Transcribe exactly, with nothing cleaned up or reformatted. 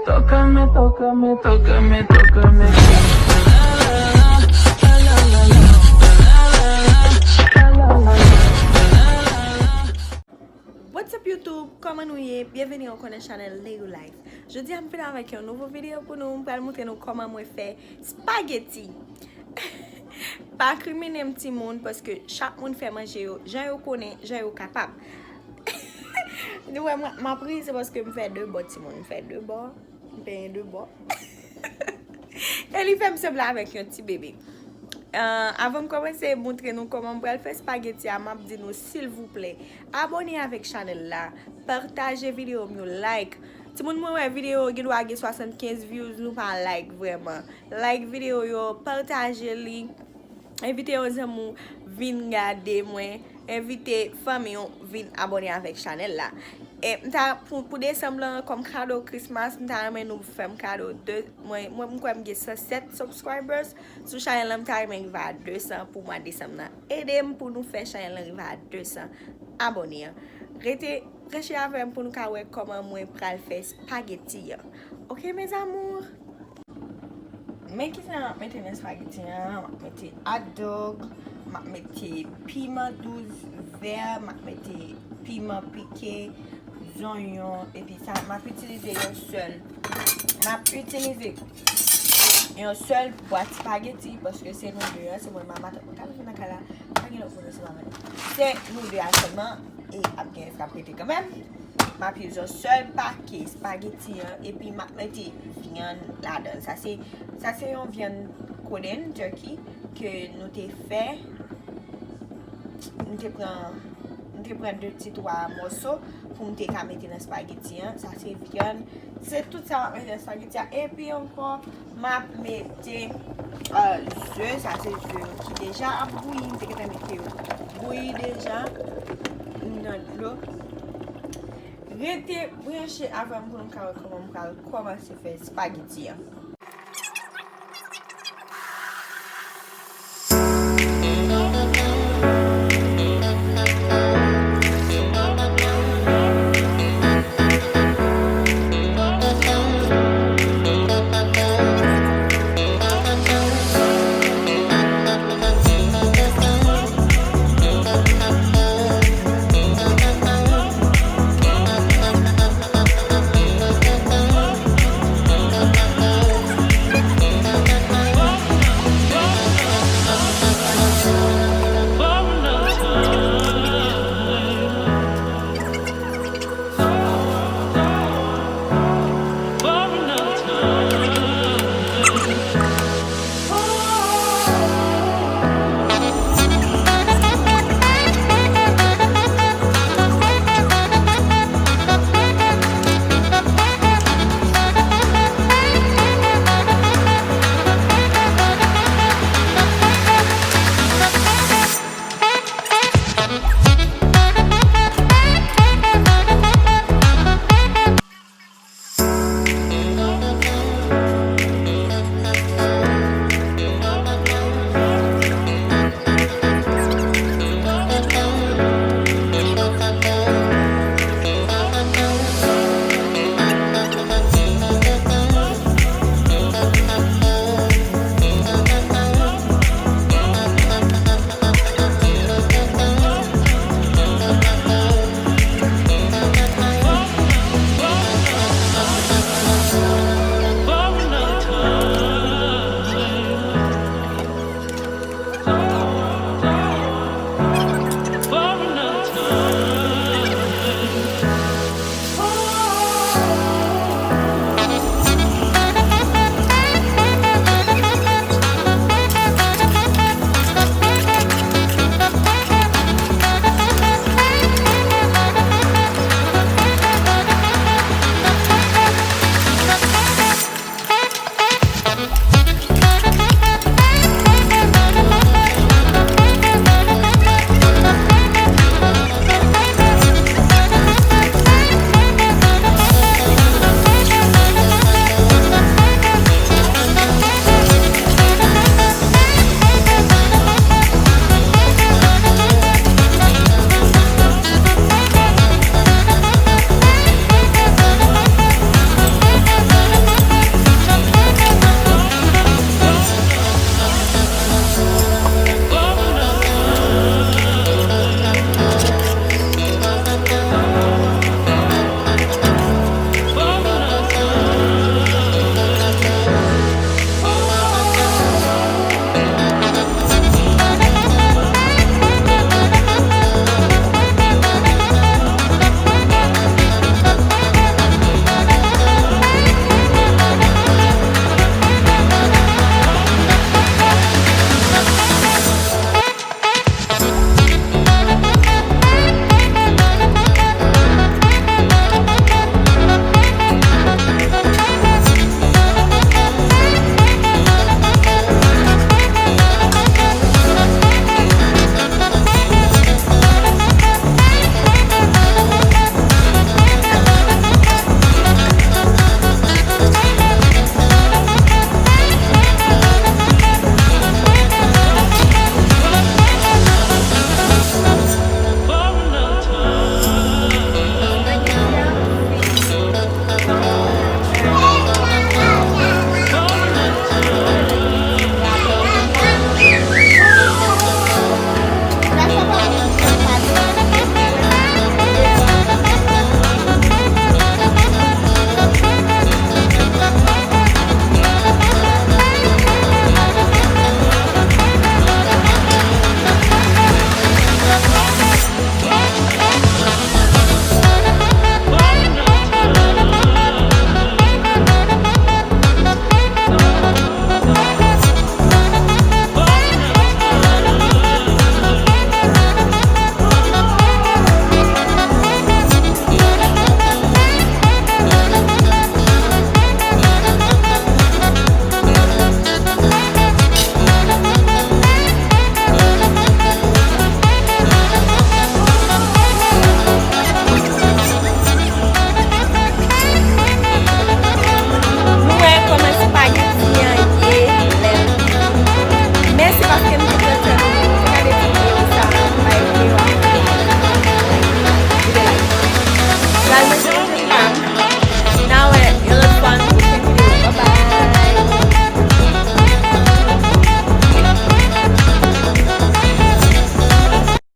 Tócame, tócame, tócame, tócame. What's up YouTube? Kòman nou ye? Byenveni ankò nan chanèl Leyou Life. Jodi a m vin avèk yon nouvo videyo pou nou. M pral montre nou kòman mwen fè spageti. Pa krimine m timoun, paske chak moun fè manje yo jan yo konnen, jan yo kapab. Nou wè mwen, m ap ri, se paske m fè de bò timoun, m fè de bò, m penyen de bò. E li fè m sanble avèk yon ti bebe. Uh, avan m kòmanse montre nou kòman m pral fè spageti a, m ap di nou silvouplè, abòne avèk chanèl la, pataje videyo m yo, like. Timoun mwen wè videyo gen dwa gen swasannkenz views, nou pa like vrèman. Like videyo yo, pataje li. Envite yon zanmi w vin gade mwen. Envite fanmi w vin abòne avèk chanèl la. E m ta, pou, pou desanm lan, kòm kado Christmas, m ta renmen nou fè m kado de, mwen, mwen m kwè m gen san sèt subscribers sou chanèl lan, m ta renmen rive a de san pou mwa desanm nan. Ede m pou nou fè chanèl lan rive a de san abòne an. Rete branche avè m pou nou ka wè kòman mwen pral fè spageti an. Ok, mes amours? Men kisa m ap mete nan spageti an? M ap mete hot dog, m ap mete piman douz vè, m ap mete piman pike, zonyon, epi sa, m ap itilize yon sèl, m ap itilize yon sèl bwat spageti, paske se nou de an, se mwen, mama, matant mwen ka viv nan kay la, pa gen lòt moun, se mama. Se nou de a sèlman, e ap gen frap rete kanmenm. M ap use yon sèl pake spageti an, epi m ap mete vyann ladan l. Sa se, sa se yon vyann kodenn, turkey, ke nou te fè. M te pran, m te pran de ti twa mòso pou m te ka mete nan spageti an. Sa se vyann. Se tout sa m ap mete nan spageti an. Epi ankò, m ap mete, euh, ze, sa se ze yo ki deja ap bouyi, m te gentan mete yo bouyi deja nan dlo. Rete branche avè m pou nou ka wè kòman m pral kòmanse fè spageti an.